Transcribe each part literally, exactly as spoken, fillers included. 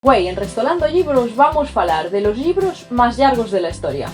Güei, en Restolando Llibros vamos falar de los llibros más llargos de la historia.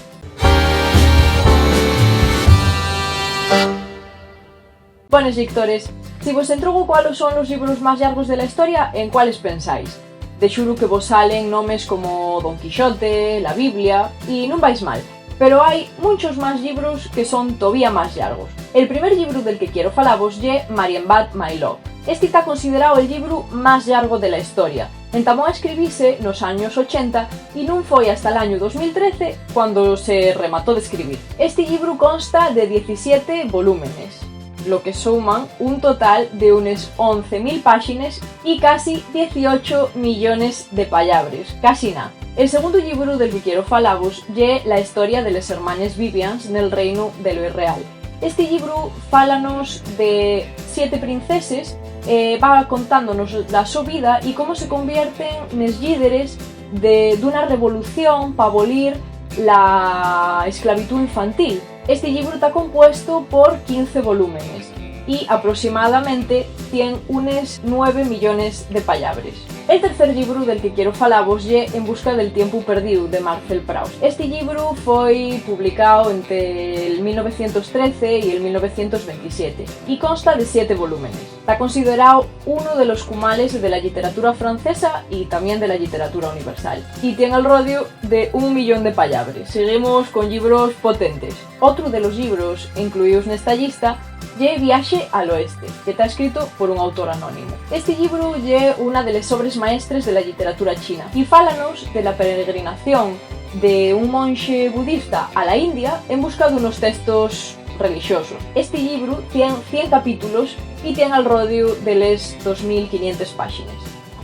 Bones llectores, si vos entrugo cuáles son los llibros más llargos de la historia, ¿en cuáles pensáis? De xuru que vos salen nomes como Don Quixote, la Biblia, y nun vais mal. Pero hai munchos más llibros que son tovía más llargos. El primer llibru del que quiero falavos ye Marienbad My Love. Esti ta considerao el llibru más llargo de la historia. Entamó a escribise nos años ochenta y nun foi hasta l'añu dos mil trece cuando se remató d'escribir. Esti llibru consta de diecisiete volúmenes, lo que suman un total de unes once mil páxines y casi dieciocho millones de pallabres, casi na. El segundu llibru del que quiero falavos ye La historia de les hermanes Vivians nel Reinu de lo Irreal. Esti llibru fálanos de siete princeses, eh, va contándonos la so vida y cómo se convierten nes llíderes de, d'una revolución p'abolir la esclavitú infantil. Esti llibru ta compuesto por quince volúmenes y aproximadamente tien unes nueve millones de pallabres. El tercer llibru del que quiero falavos ye En busca del tiempu perdíu, de Marcel Proust. Esti llibru foi publicao ente el mil novecientos trece y el mil novecientos veintisiete y consta de siete volúmenes. Ta considerao unu de los cumales de la lliteratura francesa y tamién de la lliteratura universal, y tien al rodiu de un millón de pallabres. Siguimos con llibros potentes. Otru de los llibros incluíos nesta llista ye Viaxe al Oeste, que ta escrito por un autor anónimo. Esti llibru ye una de les obres maestres de la lliteratura china y fálanos de la peregrinación de un monxe budista a la India en busca d'unos textos relixosos. Esti llibru tien cien capítulos y tien al rodiu de les dos mil quinientes páxines.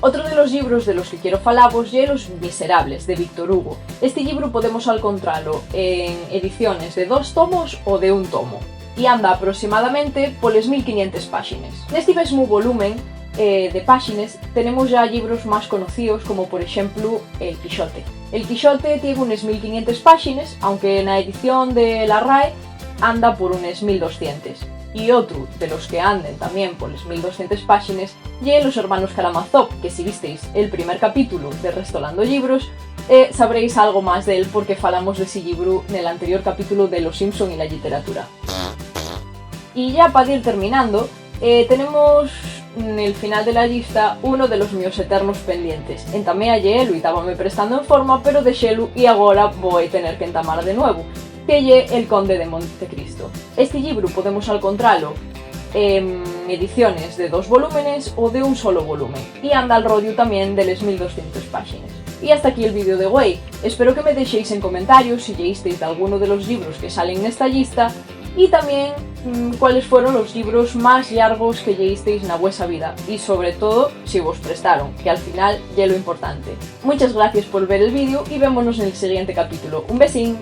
Otru de los llibros de los que quiero falavos ye Los Miserables, de Víctor Hugo. Esti llibru podemos alcontralo en ediciones de dos tomos o de un tomo, y anda aproximadamente poles mil quinientes páxines. Nesti mesmu volumen, eh, de páxines tenemos ya llibros más conocíos, como por exemplu El Quixote. El Quixote tien unes mil quinientes páxines, aunque na edición de la RAE anda por unes mil doscientes. Y otru de los que anden tamién poles mil doscientes páxines ye Los hermanos Karamazov, que si visteis el primer capítulo de Restolando Llibros, eh, sabréis algo más d'él porque falamos d'esi llibru nel anterior capítulo de Los Simpson y la lliteratura. Y ya pa dir terminando, eh, tenemos nel final de la llista uno de los mios eternos pendientes. Entamé ayelu y tábame prestando en forma, pero dexélu y agora voi tener qu'entamar de nuevu, que ye El Conde de Montecristo. Esti llibru podemos alcontralo en ediciones de dos volúmenes o de un solo volumen, y anda al rodiu tamién de les mil doscientes páxines. Y hasta aquí el vídeo de güei. Espero que me dexéis en comentarios si lleísteis d'algunu de los llibros que salen nesta llista, y tamién, mm, cuáles fueron los llibros más llargos que lleísteis na vuesa vida, y sobre todo, si vos prestaron, que al final ye lo importante. Muchas gracies por ver el vídeo y vémonos nel siguiente capítulo. Un besín!